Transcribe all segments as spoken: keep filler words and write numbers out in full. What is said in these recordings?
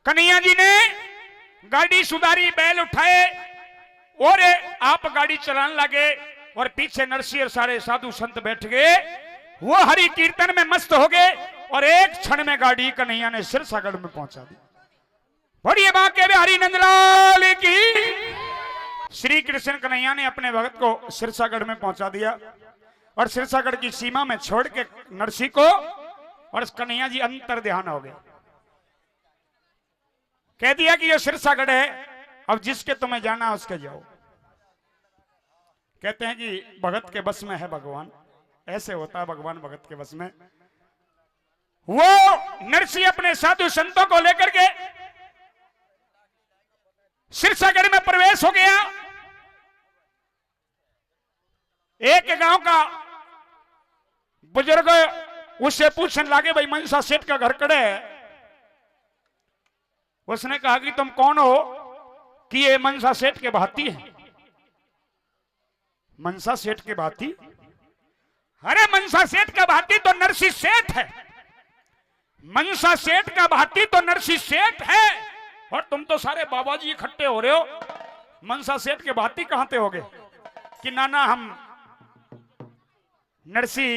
कन्हैया जी ने गाड़ी सुधारी, बैल उठाए और आप गाड़ी चलाने लगे और पीछे नरसी और सारे साधु संत बैठ गए। वो हरि कीर्तन में मस्त हो गए और एक क्षण में गाड़ी कन्हैया ने सिरसागढ़ में पहुंचा दी। बोलिए बांके बिहारी नंदलाल की। श्री कृष्ण कन्हैया ने अपने भगत को सिरसागढ़ में पहुंचा दिया और सिरसागढ़ की सीमा में छोड़ के नरसी को, और कन्हैया जी अंतर ध्यान हो गए। कह दिया कि ये सिरसागढ़ है, अब जिसके तुम्हें जाना है उसके जाओ। कहते हैं कि भगत के बस में है भगवान, ऐसे होता है भगवान भगत के बस में। वो नरसी अपने साधु संतों को लेकर के सिरसागढ़ में प्रवेश हो गया। एक गांव का बुजुर्ग उससे पूछने लगे, भाई, मनसा सेठ का घर कड़े है? उसने कहा कि तुम कौन हो कि ये मनसा सेठ के भाती है? मनसा सेठ के भाती? अरे, मनसा सेठ का भाती तो नरसी सेठ है। मनसा सेठ का भाती तो नरसी सेठ है। और तुम तो सारे बाबा जी इकट्ठे हो रहे हो, मनसा सेठ के भाती कहां ते हो गए? कि ना ना, हम नरसी,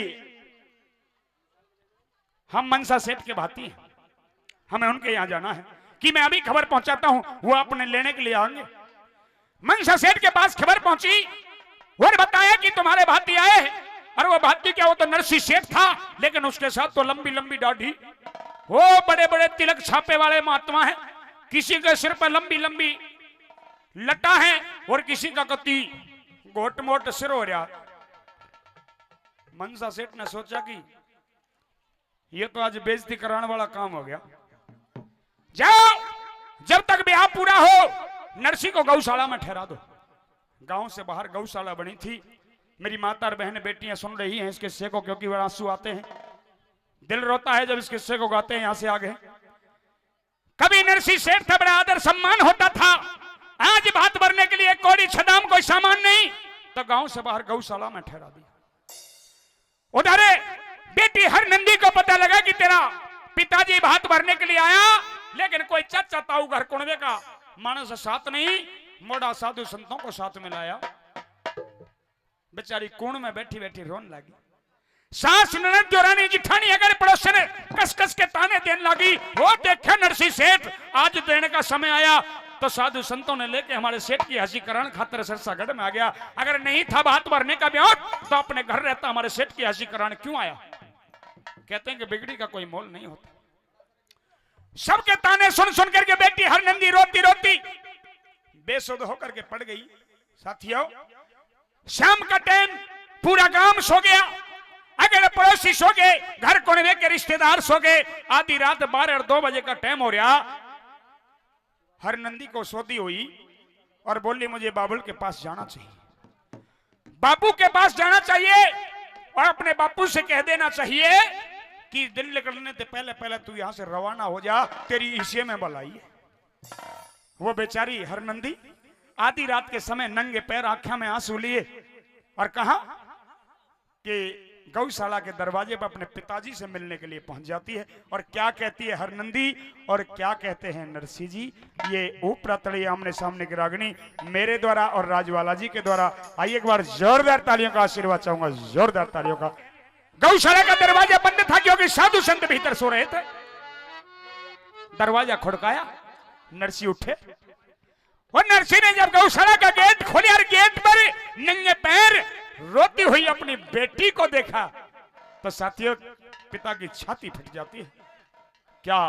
हम मनसा सेठ के भाती हैं, हमें उनके यहां जाना है। कि मैं अभी खबर पहुंचाता हूं, वो आपने लेने के लिए आएंगे। मनसा सेठ के पास खबर पहुंची और बताया कि तुम्हारे भाती आए हैं। और वो भाती क्या, वो तो नरसी सेठ था, लेकिन उसके साथ तो लंबी लंबी दाढ़ी, वो बड़े बड़े तिलक छापे वाले महात्मा हैं। किसी के सिर पर लंबी लंबी लटा है और किसी का कति घोट मोट सिर हो रहा। मनसा सेठ ने सोचा कि ये तो आज बेइज्जती कराने वाला काम हो गया। जाओ, जब तक ब्याह पूरा हो, नरसी को गौशाला में ठहरा दो। गांव से बाहर गौशाला बनी थी। मेरी माता और बहन बेटियां सुन रही हैं इस किस्से को, क्योंकि वह आंसू आते हैं, दिल रोता है जब इस किस्से को गाते हैं। यहां से आगे, कभी नरसी सेठ था, बड़ा आदर सम्मान होता था। आज भात भरने के लिए कौड़ी छदाम कोई सामान नहीं, तो गांव से बाहर गौशाला में ठहरा दिया। उधर बेटी हरनंदी को पता लगा कि तेरा पिताजी भात भरने के लिए आया, लेकिन कोई चाचा ताऊ घर कुणवे का मानस साथ नहीं, मोड़ा साधु संतों को साथ मिलाया। बेचारी कोण में बैठी बैठी रोन लगी। सास ननद देरानी जिठानी अगर पड़ोसन कस कस के ताने देने लगी, वो देखे नरसी सेठ, आज देने का समय आया। तो साधु संतों ने लेके हमारे सेठ की हंसी करान खातर सिरसागढ़ में आ गया। अगर नहीं था भात भरने का ब्याह, तो अपने घर रहता, हमारे सेठ की हंसी करान क्यों आया? कहते हैं कि बिगड़ी का कोई मोल नहीं होता। सबके ताने सुन सुन करके बेटी हरनंदी रोती रोती बेसुध होकर के पड़ गई। साथियों, शाम का टाइम, पूरा गांव सो गया, अगर पड़ोसी सो गए, घर कुणवे के रिश्तेदार सो गए, आधी रात बारह और दो बजे का टाइम हो रहा। हरनंदी को सोती हुई और बोली, मुझे बाबुल के पास जाना चाहिए, बापू के पास जाना चाहिए और अपने बापू से कह देना चाहिए कि दिन निकलने से पहले पहले तू यहां से रवाना हो जा, तेरी इसे में भलाई है। वो बेचारी हरनंदी आधी रात के समय नंगे पैर, आंख्या में आंसू लिए, और कहा कि गौशाला के दरवाजे पर अपने पिताजी से मिलने के लिए पहुंच जाती है। और क्या कहती है हरनंदी और क्या कहते हैं नरसी जी, ये ऊपरा तले आमने सामने की रागनी मेरे द्वारा और राजवाला जी के द्वारा। आइए, एक बार जोरदार तालियों का आशीर्वाद चाहूंगा, जोरदार तालियों का। गौशाला का दरवाजा बंद था, क्योंकि साधु संत भीतर सो रहे थे। दरवाजा खड़काया, नरसी उठे। वो नरसी ने जब गौशाला का गेट खोले और गेट पर नंगे पैर रोती हुई अपनी बेटी को देखा, तो साथियों, पिता की छाती फट जाती है। क्या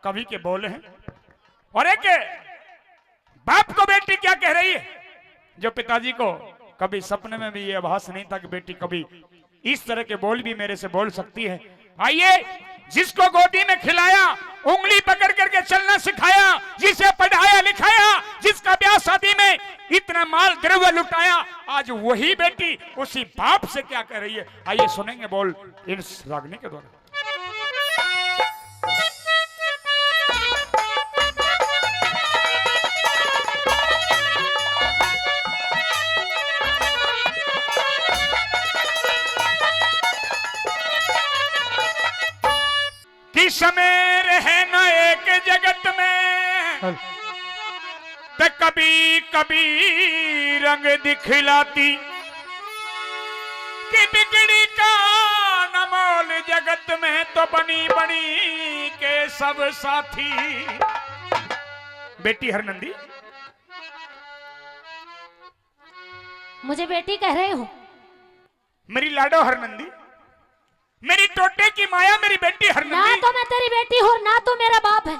कवि के बोल हैं। और एक बाप को बेटी क्या कह रही है, जो पिताजी को कभी सपने में भी ये आभास नहीं था कि बेटी कभी इस तरह के बोल भी मेरे से बोल सकती है। आइए, जिसको गोदी में खिलाया, उंगली पकड़ करके चलना सिखाया, जिसे पढ़ाया लिखाया, जिसका ब्याह शादी में इतना माल द्रव्य लुटाया, आज वही बेटी उसी बाप से क्या कह रही है, आइए सुनेंगे बोल इस रागनी के द्वारा। कि समेर है ना एक जगत में, ते कभी कभी रंग दिखलाती कि बिगड़ी का न मोल जगत में तो बनी बनी के सब साथी। बेटी हरनंदी, मुझे बेटी कह रहे हो? मेरी लाडो हरनंदी, मेरी टोटे की माया, मेरी बेटी ना हरनंदी। तो मैं तेरी बेटी हूँ और ना तू मेरा बाप है।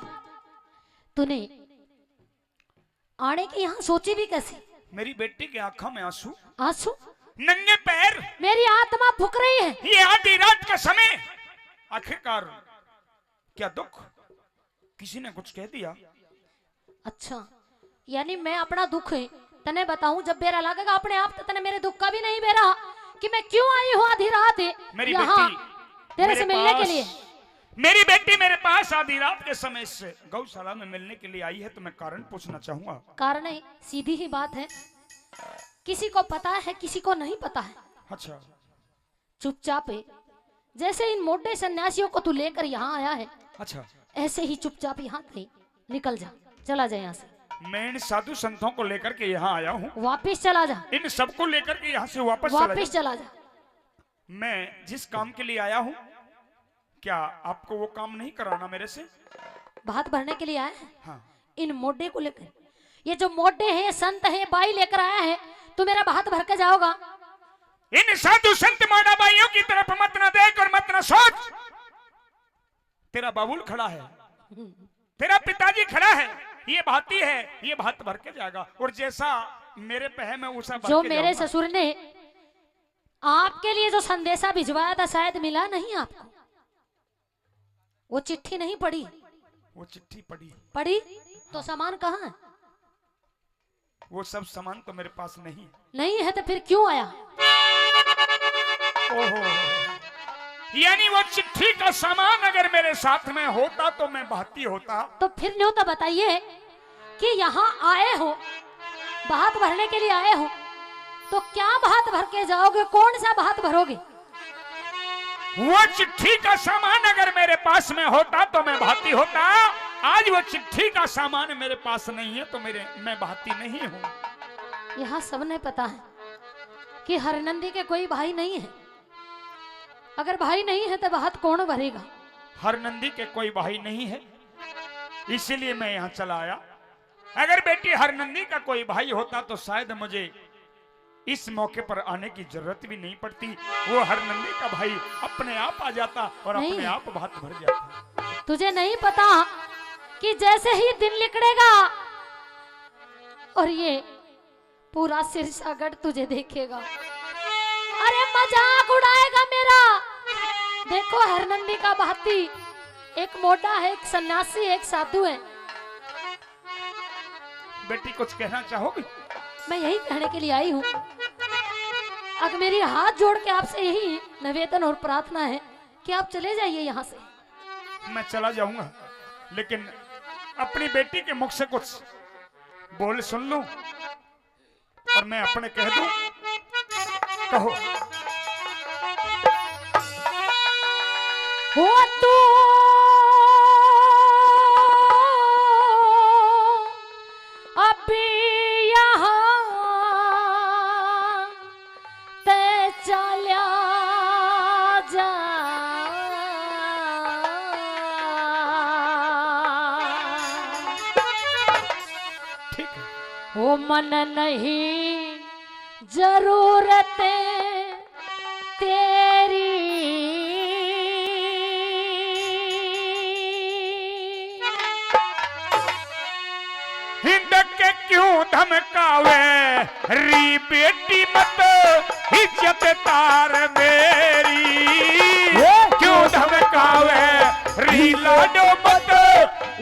तूने आने की यहाँ सोची भी कैसे? मेरी बेटी की आंखों में आंसू। आंसू? नंगे पैर। मेरी आत्मा फूक रही है। ये आधी रात का समय, आखिरकार क्या दुख? किसी ने कुछ कह दिया? अच्छा, यानी मैं अपना दुख तने बताऊं, जब बेरा लागेगा अपने आप तो तने मेरे दुख का भी नहीं बेरा कि मैं क्यों आई हूँ आधी रात मेरी यहाँ बेटी तेरे से मेरे मिलने के पास, लिए। मेरी बेटी मेरे पास आधी रात के समय से गौशाला में मिलने के लिए आई है, तो मैं कारण पूछना चाहूंगा। कारण है, सीधी ही बात है, किसी को पता है, किसी को नहीं पता है। अच्छा। चुपचाप है, जैसे इन मोटे सन्यासियों को तू लेकर यहाँ आया है, अच्छा। ऐसे ही चुपचाप यहाँ से निकल जा, चला जा यहाँ से। मैं इन साधु संतों को लेकर के यहाँ आया हूँ। वापिस चला जा। इन सबको लेकर के यहाँ से वापस चला वापिस जा। चला जा। मैं जिस काम के लिए आया हूँ, क्या आपको वो काम नहीं कराना मेरे से? भात भरने के लिए आया है? हाँ। इन मोढे को लेकर, ये जो मोढे हैं, संत हैं, बाई लेकर आया है, तू मेरा भात भर के जाओगा? इन साधु संत माड़ा बाइयों की तरफ मत ना देख और मत ना सोच। तेरा बाबुल खड़ा है, तेरा पिताजी खड़ा है, ये भाती है, ये भात भर के जाएगा। और जैसा मेरे पे है, मैं उसा भर जो के मेरे जाऊंगा। ससुर ने आपके लिए जो संदेशा भिजवाया था, शायद मिला नहीं आपको। वो चिट्ठी नहीं पढ़ी? वो चिट्ठी पढ़ी। पढ़ी? तो सामान कहाँ है? वो सब सामान तो मेरे पास नहीं है। नहीं है तो फिर क्यों आया? ओहो, यानी वो चिट्ठी का सामान अगर मेरे साथ में होता तो मैं भाती होता। तो फिर न्यू तो बताइए कि यहाँ आए हो, भात भरने के लिए आए हो, तो क्या भात भर के जाओगे, कौन सा भात भरोगे? वो चिट्ठी का सामान अगर मेरे पास में होता तो मैं भाती होता। आज वो चिट्ठी का सामान मेरे पास नहीं है तो मेरे, मैं भाती नहीं हूँ। यहाँ सबने पता है कि हरनंदी के कोई भाई नहीं है। अगर भाई नहीं है तो भात कौन भरेगा? हरनंदी के कोई भाई नहीं है, इसीलिए मैं यहाँ चला आया। अगर बेटी हरनंदी का कोई भाई होता तो शायद मुझे इस मौके पर आने की जरूरत भी नहीं पड़ती। वो हरनंदी का भाई अपने आप आ जाता और नहीं। अपने आप भात भर जाता। तुझे नहीं पता कि जैसे ही दिन लिकड़ेगा और ये पूरा सिरसागढ़ तुझे देखेगा, अरे मजाक उड़ाएगा मेरा। देखो हरनंदी का भाती, एक मोटा है, एक सन्यासी है, एक साधु है। बेटी, कुछ कहना चाहोगी? मैं यही कहने के लिए आई हूँ। अब मेरी हाथ जोड़ के आपसे यही निवेदन और प्रार्थना है कि आप चले जाइए यहाँ से। मैं चला जाऊंगा, लेकिन अपनी बेटी के मुख से कुछ बोल सुन लूं और मैं अपने कह दूं। कहो। हो तू अभी यहाँ ते चाल्या जा। ठीक है। ओ मन नहीं जरूरत तेरी। हिंद के क्यों धमकावे री बेटी मत, इज्जत तार मेरी। क्यों धमकावे री लाडो मत,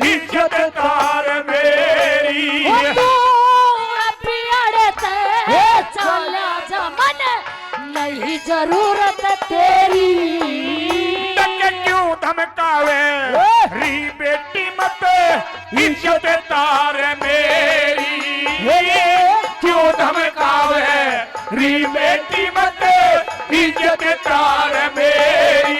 इज्जत तार मेरी। ओ तू अभी अड़े ते चला जा, मन नहीं जरूरत तेरी। तक क्यों धमकावे री बेटी मत, इज्जत तार मेरी। क्यों धमकावे री बेटी मत, इज्जत तार मेरी।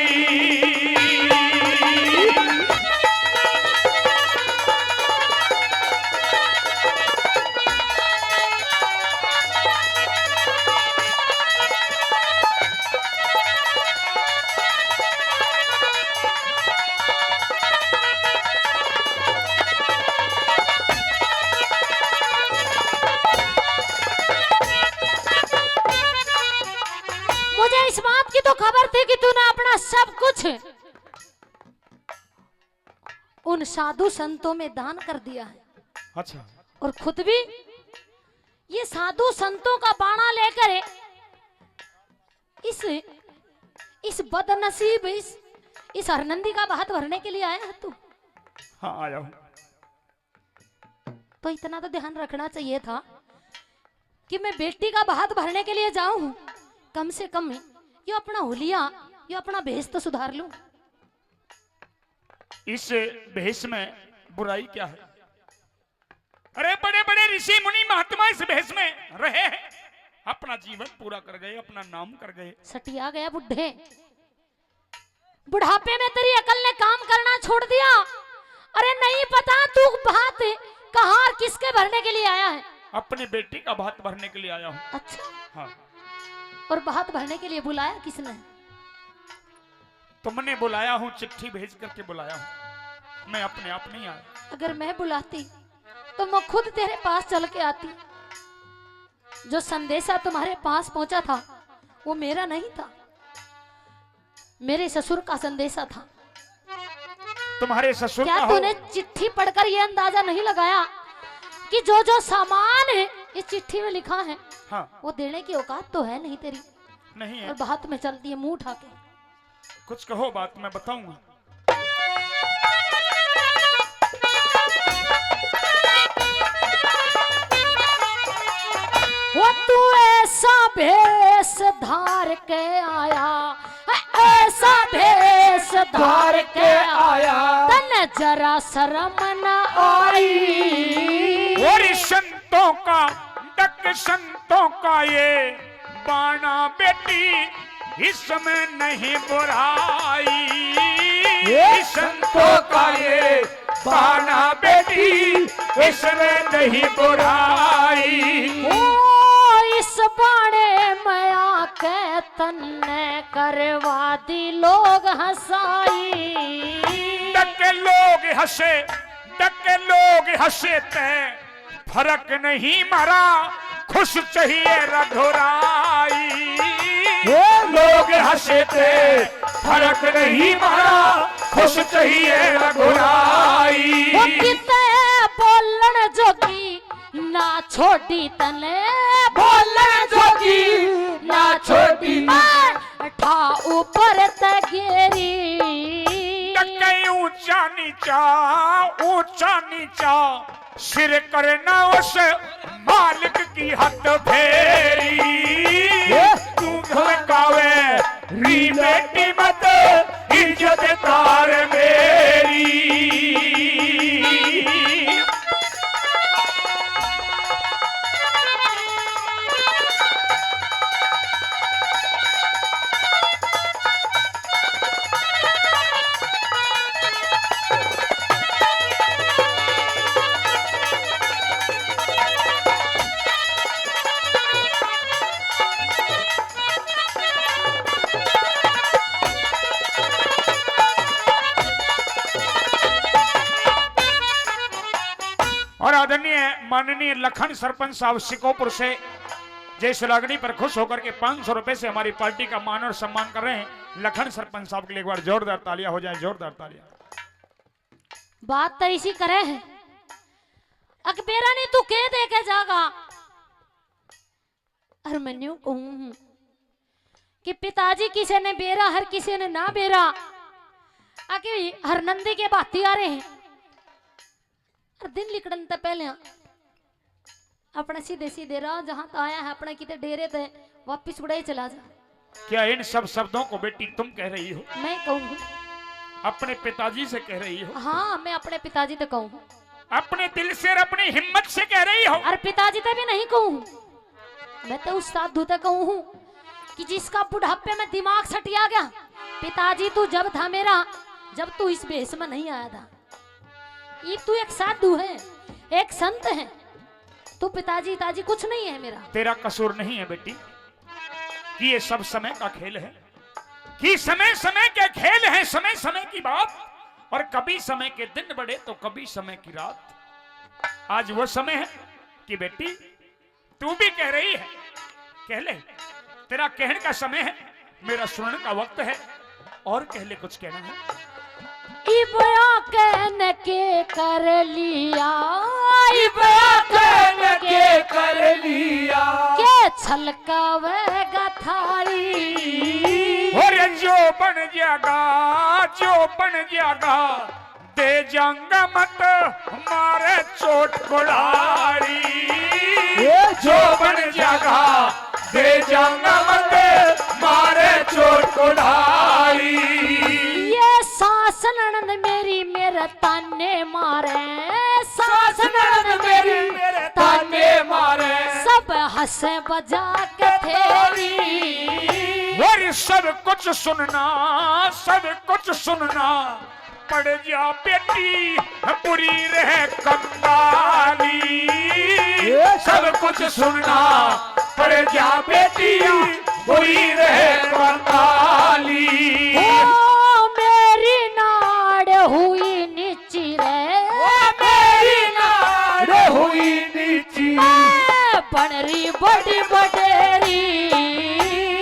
तो खबर थी कि तूने अपना सब कुछ उन साधु संतों में दान कर दिया है। अच्छा। और खुद भी ये साधु संतों का बाणा लेकर इस, इस बदनसीब, इस, इस हरनंदी का भात भरने के लिए आया है तू? हाँ, आया हूँ। तो इतना तो ध्यान रखना चाहिए था कि मैं बेटी का भात भरने के लिए जाऊं, कम से कम यो अपना हुलिया, यो अपना भेष तो सुधार लूं। इस भेष में बुराई क्या है? अरे, बड़े बड़े ऋषि मुनि महात्मा इस भेष में रहे हैं, अपना जीवन पूरा कर गए, अपना नाम कर गए। सटिया गया बुढ़े, बुढ़ापे में तेरी अकल ने काम करना छोड़ दिया। अरे, नहीं पता तू भात कहाँ और किसके भरने के लिए आया है? अपनी बेटी का भात भरने के लिए आया हूँ। अच्छा। हाँ। और भात भरने के लिए बुलाया किसने? तुमने बुलाया हूँ, चिट्ठी भेज करके बुलाया हूँ, मैं अपने आप नहीं आया। अगर मैं बुलाती तो मैं खुद तेरे पास चल के आती। जो संदेशा तुम्हारे पास पहुंचा था, वो मेरा नहीं था, मेरे ससुर का संदेशा था। तुम्हारे ससुर क्या का हो? तूने चिट्ठी पढ़कर ये अंदाजा नहीं लगाया कि जो जो सामान है इस चिट्ठी में लिखा है, हाँ। वो देने की औकात तो है नहीं तेरी। नहीं है। और भात में चलती है मुंह उठा के। कुछ कहो, बात मैं बताऊंगा। वो तू ऐसा भेष धार के आया, ऐसा भेष धार के आया, तन्ने जरा शर्म न आई। और इस संतों का, डक संतों का ये बाणा बेटी इसमें नहीं बुराई। ये संतों का ये बाणा बेटी, इसमें नहीं बुराई। ओ, इस बाणे में आके तन्ने करवा दी लोग हंसाई। डके लोग हंसे, डके लोग हंसे ते फर्क नहीं मरा, खुश चाहिए रघुराई। ये लोग हंसे ते फर्क नहीं मरा, खुश चाहिए रघुराई। वो किते बोलण जोगी ना छोड़ी तने, बोलण जोगी ना छोड़ी। मैं ठा ऊपर ते गेरी। टके ऊंचा नीचा, ऊंचा नीचा, सिर करना उस मालिक की हद फेरी। ये तू धमकावे री बेटी मत, इज्जत तार मेरी। और आदरणीय माननीय लखन सरपंच साहब सिकोपुर से, जिस लागणी पर खुश होकर के पाँच सौ रुपए से हमारी पार्टी का मान और सम्मान कर रहे हैं, लखन सरपंच साहब के लिए एक बार जोरदार तालियां हो जाए, जोरदार तालियां। बात तो इसी करे है, अकबेरा ने तू के दे के जागा? और मैं न्यू कहूं हूं कि पिताजी किसे ने बेरा, हर किसे ने ना बेरा, आके हर नंदी के बाती आ रहे हैं। और दिन लिकड़न तै पहले अपने सीधे सीधे राह जहां तै आया है, अपने किते डेरे तै वापिस उड़े चला जा। क्या इन सब शब्दों को बेटी तुम कह रही हो? मैं कहूं हूं। अपने पिताजी से कह रही हो? हाँ, मैं अपने पिताजी तै कहूं हूं। अपने दिल से और अपनी हिम्मत से कह रही हो? और पिताजी तै भी नहीं कहूं हूं। मैं तो उस साधु तै कहूं हूं कि जिसका बुढ़ापे में दिमाग सटिया गया। पिताजी तू जब था मेरा, जब तू इस भेष में नहीं आया था। ये तू एक साधु है, एक संत है, तू पिताजी ताजी कुछ नहीं है मेरा। तेरा कसूर नहीं है बेटी, कि ये सब समय का खेल है, कि समय समय के खेल हैं, समय समय की बात, और कभी समय के दिन बड़े तो कभी समय की रात। आज वो समय है कि बेटी तू भी कह रही है, कह ले, तेरा कहने का समय है, मेरा सुनने का वक्त है और कहले कुछ कहना है। इबया कहन के कर लिया, इबया कहन के कर लिया। के छलकावेगा थाली। अरे जो बन जाएगा, जो बन जाएगा, दे जाऊंगा मत मारे चोट कुड़ारी। ये जो बन जाएगा, दे जाऊंगा मत मारे चोट कुड़ारी। ये सास ननद मेरी मेरे ताने मारे, सास ननद मेरी मेरे ताने मारे। सब हंसे बजा के तेरी। और सब कुछ सुनना, सब कुछ सुनना, पड़ जा बेटी बुरी रहे कंगाली। ये सब कुछ सुनना, पड़ जा बेटी बुरी रहे कंगाली। ओ मेरी नाड़ हुई नीची रे, ओ मेरी नाड़ हुई नीची। ए, बनरी बड़ी बडेरी।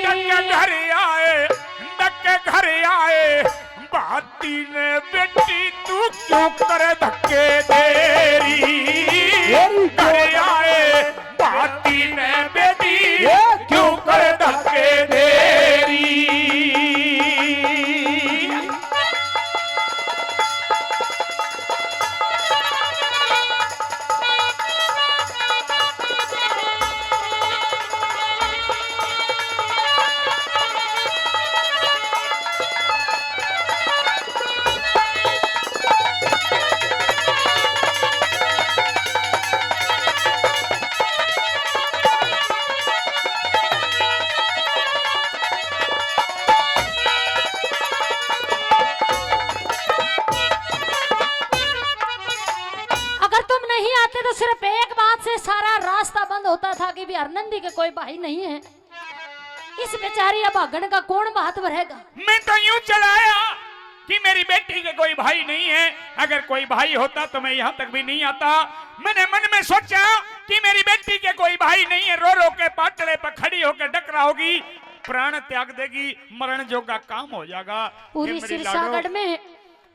डक घर आए, डक घर आए, बाती ने बेटी तू क्यों कर धक्के देरी। तेरी घर आए, बाती ने बेटी ये क्यों कर धक्के देरी। अगर तुम नहीं आते तो सिर्फ एक बात से सारा रास्ता बंद होता था कि भी हरनंदी के कोई भाई नहीं है। इस बेचारी अभागन का कौन बात भरेगा? मैं तो यूं चलाया कि मेरी बेटी के कोई भाई नहीं है, अगर कोई भाई होता तो मैं यहां तक भी नहीं आता। मैंने मन में सोचा कि मेरी बेटी के कोई भाई नहीं है, रो रो के पाटले पर खड़ी होकर डक रहा होगी, प्राण त्याग देगी, मरण जोगा काम हो जाएगा। पूरी सिरसागढ़ में,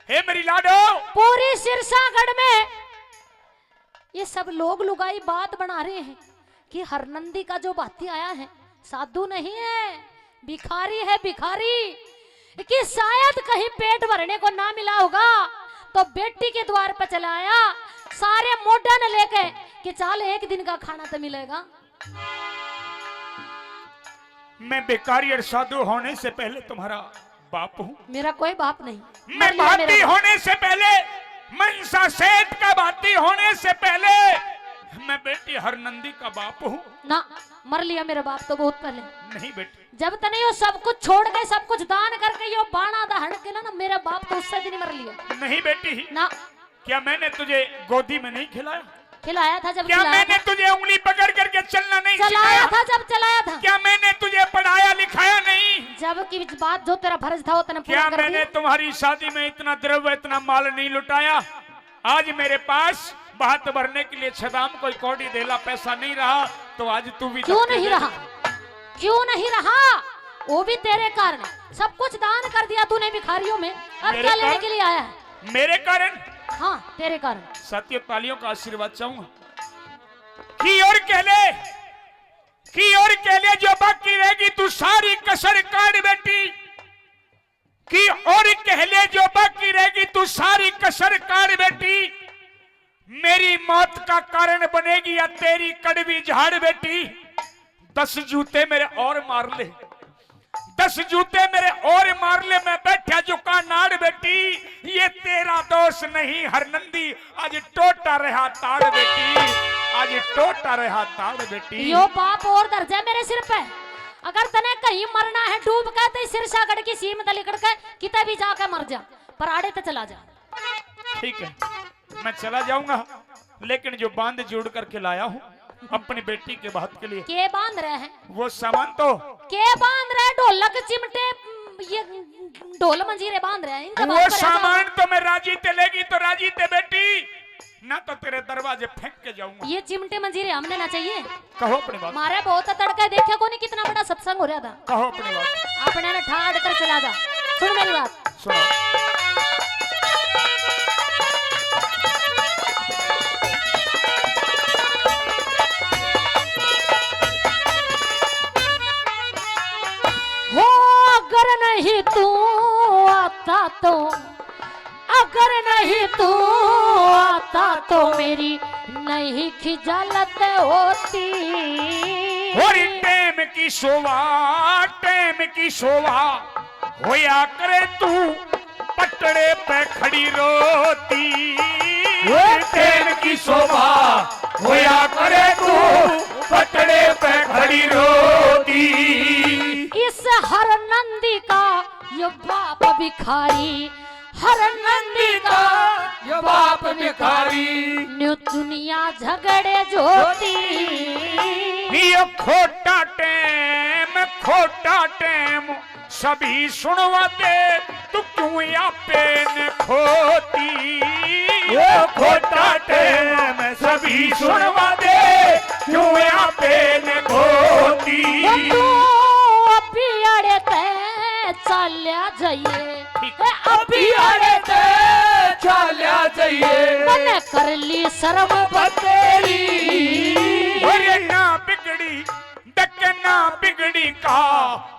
हे मेरी लाडो, पूरी सिरसागढ़ में ये सब लोग लुगाई बात बना रहे हैं कि हरनंदी का जो भाती आया है, साधु नहीं है, भिखारी है, भिखारी। कि शायद कहीं पेट भरने को ना मिला होगा, तो बेटी के द्वार पर चला आया, सारे मोढा ने लेके कि चाल, एक दिन का खाना तो मिलेगा। मैं भिखारी और साधु होने से पहले तुम्हारा बाप हूँ। मेरा कोई बाप नहीं। मैं भाती होने से पहले, मनसा सेठ का भाती होने से पहले मैं बेटी हरनंदी का बाप हूँ। ना, मर लिया मेरा बाप तो बहुत पहले। नहीं बेटी। जब तने यो सब कुछ छोड़ के, सब कुछ दान करके यो बाणा दा हण के ना, ना, मेरा बाप तो उससे भी नहीं मर लिया। नहीं बेटी। ना। क्या मैंने तुझे गोदी में नहीं खिलाया? खिलाया था जब क्या खिलाया मैंने था। तुझे उंगली पकड़ करके चलना नहीं चलाया सिखाया? था जब चलाया था। क्या मैंने तुझे पढ़ाया लिखाया नहीं? जब की बात जो तेरा फर्ज था वो तने पूरा क्या कर मैंने दिया। तुम्हारी शादी में इतना द्रव्य, इतना माल नहीं लुटाया? आज मेरे पास बात भरने के लिए छदाम कोई कौड़ी धेला पैसा नहीं रहा, तो आज तू भी क्यों धक्के नहीं दे रहा? क्यों नहीं रहा? वो भी तेरे कारण है। सब कुछ दान कर दिया तूने भिखारियों में, अब मेरे क्या लेने कारण? के लिए आया है? मेरे कारण? हाँ, तेरे कारण। साथियों, तालियों का आशीर्वाद चाहूंगा। की और कह ले, की और कह ले, जो बाकी रहेगी तू सारी कसर काट बेटी। की और कह ले, जो बाकी रहेगी तू सारी कसर काट बेटी। मेरी मौत का कारण बनेगी या तेरी कड़वी झाड़ बेटी। दस जूते मेरे और मार ले, दस जूते मेरे और मार ले, मैं बैठा झुका नाड़ बेटी। ये तेरा दोष नहीं हरनंदी, आज टोटा रहा ताड़ बेटी, आज टोटा रहा ताड़ बेटी। यो पाप और धर जा मेरे सिर पे। अगर तने कहीं मरना है डूब के, तो सिरसागढ़ की सीम तले लिकड़ के किते भी जाके मर जा, पर आड़े ते चला जा। ठीक है, मैं चला जाऊंगा, लेकिन जो बांध जोड़ करके लाया हूँ अपनी बेटी के बात के लिए, के बांध रहे हैं? वो सामान तो के बांध रहे? ढोलक चिमटे, ये ढोल मंजीरे बांध रहे हैं, इनका वो बांध रहे हैं। सामान तो मैं राजी ते लेगी तो राजी ते बेटी, ना तो तेरे दरवाजे फेंक के जाऊंगा। ये चिमटे मंजीरे हमने ना चाहिए। कहो अपनी बात। मारे बहुत तड़का देखा कोनी कितना बड़ा सत्संग हो रहा था। कहो अपनी बात। अपने ने ठाड़ कर चला जा। सुन मेरी बात। सुनो। हो अगर नहीं तू आता तो अगर नहीं तू आता तो मेरी नहीं खिजालत होती। होरी टेम की शोभा, टेम की शोभा होया करे तू पटड़े पे खड़ी रोती। टेम की शोभा होया करे तू पटड़े पे खड़ी रोती। इस हर नंदी का यो बाप भिखारी हर नंदी का यो बाप भिखारी। न्यू दुनिया झगड़े जोती। ये खोटा टेम, खोटा टेम सभी सुनवा दे, तू क्यों या पेन खोती? ये खोटा टेम सभी सुनवा दे, क्यों या पेन खोती? अभी अड़े ते चाल्या जाइए। अभी अरे ते चाल्या जाइए। मने कर ली शर्म बतेरी। अरे ना बिगड़ी, डक ना बिगड़ी का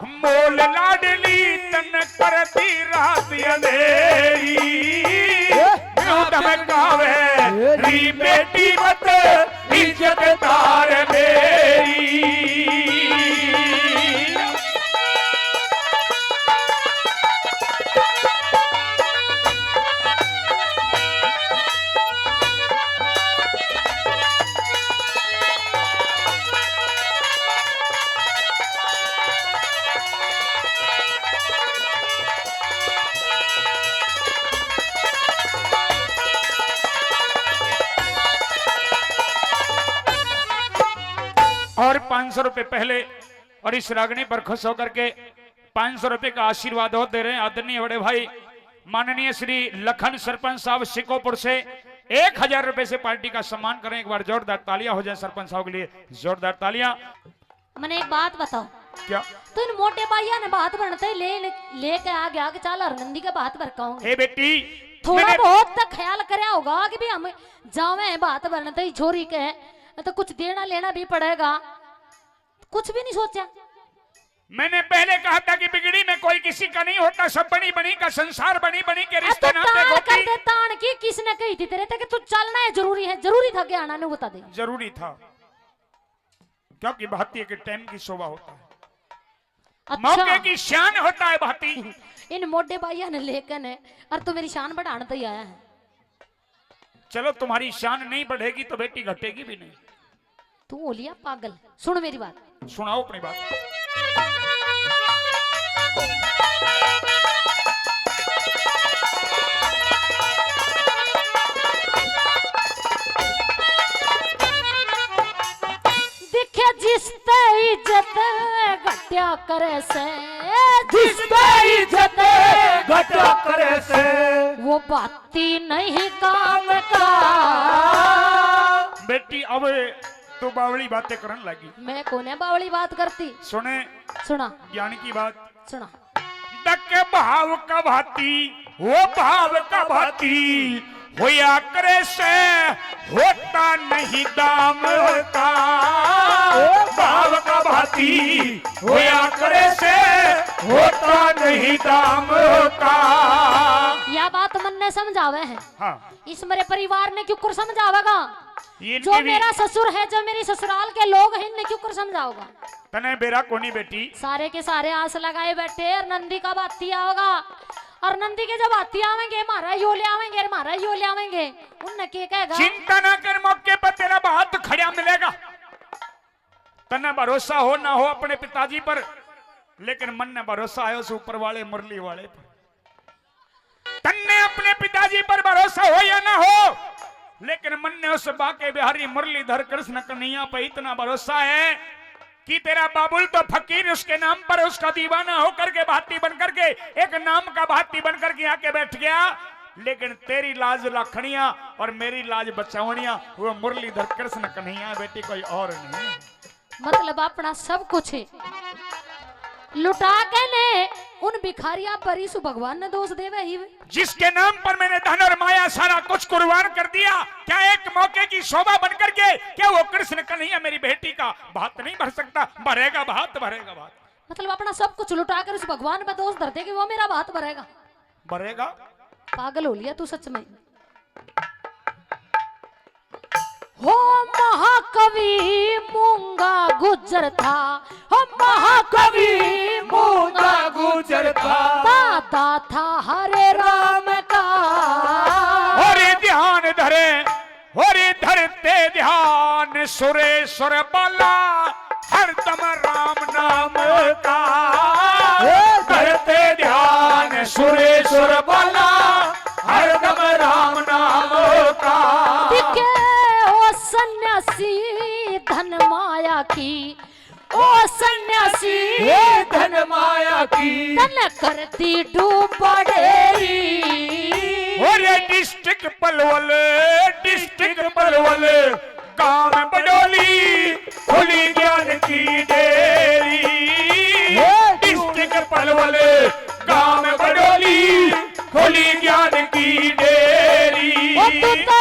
मोल लाडली तन कर दी रात अंधेरी। क्यों धमकावे री बेटी मत इज्जत तार मेरी। और पांच सौ रुपए पहले और इस रागनी पर खुश होकर के पांच सौ रुपए का आशीर्वाद और दे रहे हैं आदरणीय बड़े भाई माननीय श्री लखन सरपंच साहब सिकोपुर से एक हजार रुपए से पार्टी का सम्मान करें। एक बार जोरदार तालियां हो जाए सरपंच साहब के लिए, जोरदार तालियां। मैंने एक बात बताओ। क्या? तो इन मोटे भाइया ने बात बनते ही ले, ले, लेके आ गया कि चाल हरनंदी के बात भर का होंगे। हे बेटी, थोड़ा मैंने बहुत तो ख्याल करया होगा कि भी हम जावे हैं बात बनते ही छोरी के, तो कुछ देना लेना भी पड़ेगा। कुछ भी नहीं सोचा। मैंने पहले कहा था कि बिगड़ी में कोई किसी का नहीं होता, सब बनी बनी का संसार, बनी बनी के रिश्ते नाते होती। तान की किसने कही थी तेरे तक तू चलना है जरूरी है? जरूरी था क्या आना? नहीं बता दे। जरूरी था, क्योंकि भाती के टाइम की शोभा होता है। अच्छा। मौके की शान होता है भाती। इन मोटे भाइया ने लेकर ने और तू मेरी शान बढ़ाने तो ही आया है। चलो, तुम्हारी शान नहीं बढ़ेगी तो बेटी घटेगी भी नहीं। तू हो लिया पागल। सुन मेरी बात। सुनाओ अपनी बात। दिखे जिस ते इज्जत घटिया करे से, जिस ते इज्जत घटिया करे से, वो बात ती नहीं काम का। बेटी, अब तू बावली बातें करन लगी। मैं कोने बावली बात करती। सुने। सुना। ज्ञान की बात। सुना। दक भाव का भाती, वो भाव का भाती, होया करे से होता नहीं दाम का। ओ भाव का भाती, होया करे से होता नहीं दाम का। या बात मन ने समझावे है। हाँ। इस मेरे परिवार ने क्यों कर समझावेगा? जो मेरा ससुर है, जो मेरी ससुराल के लोग हैं, इनने क्यों कर समझाओगा? तने बेरा कोनी बेटी। सारे के सारे आस लगाए बैठे और नंदी का बाती आओगा। और नंदी के जब हाथी आवेंगे, म्हारा यो ले आवेंगे, म्हारा यो ले आवेंगे, उनने के कहेगा? चिंता ना कर, मौके पर तेरा बहुत खड़ा मिलेगा। तन्ने भरोसा हो ना हो अपने पिताजी पर, लेकिन मन ने भरोसा आयो से ऊपर वाले मुरली वाले पर। तन्ने अपने पिताजी पर भरोसा हो या ना हो, लेकिन मन ने उस बाके बिहारी मुरलीधर कृष्ण कन्हैया पर इतना भरोसा है कि तेरा बाबुल तो फकीर, उसके नाम पर उसका दीवाना होकर के भाती बन करके, एक नाम का भाती बन करके आके बैठ गया। लेकिन तेरी लाज राखणिया और मेरी लाज बचावणिया वो मुरलीधर कृष्ण कन्हैया बेटी, कोई और नहीं। मतलब अपना सब कुछ ही लुटा के ने उन भिखारिया पर यीशु भगवान ने दोष देवे ही। जिसके नाम पर मैंने धन और माया सारा कुछ कुर्बान कर दिया, क्या एक मौके की शोभा बन करके क्या वो कृष्ण कन्हैया मेरी बेटी का भात नहीं भर सकता? भरेगा भात, भरेगा भात। मतलब अपना सब कुछ लुटा कर उस भगवान पे दोष धर दे कि वो मेरा भात भरेगा। भरेगा। पागल हो लिया तू सच में। हो महाकवि मूंगा गुजर था, हो महाकवि मूंगा गुजर था। दादा था हरे राम का। हरे ध्यान धरे, हरे धरते ध्यान सुरेश्वर बाला, हरदम राम नाम का। हे धरते ध्यान सुरेश्वर बाला, हरदम राम नाम का। दिखे ओ सन्यासी धन माया की, ओ सन्यासी हे धन माया की। तन करती डूबा डेरी। अरे डिस्ट्रिक्ट पलवल, डिस्ट्रिक्ट पलवल, गांव बडोली, खुली ज्ञान की डेरी। हे डिस्ट्रिक्ट पलवल, गांव बडोली, खुली ज्ञान की डेरी। ओ तू तो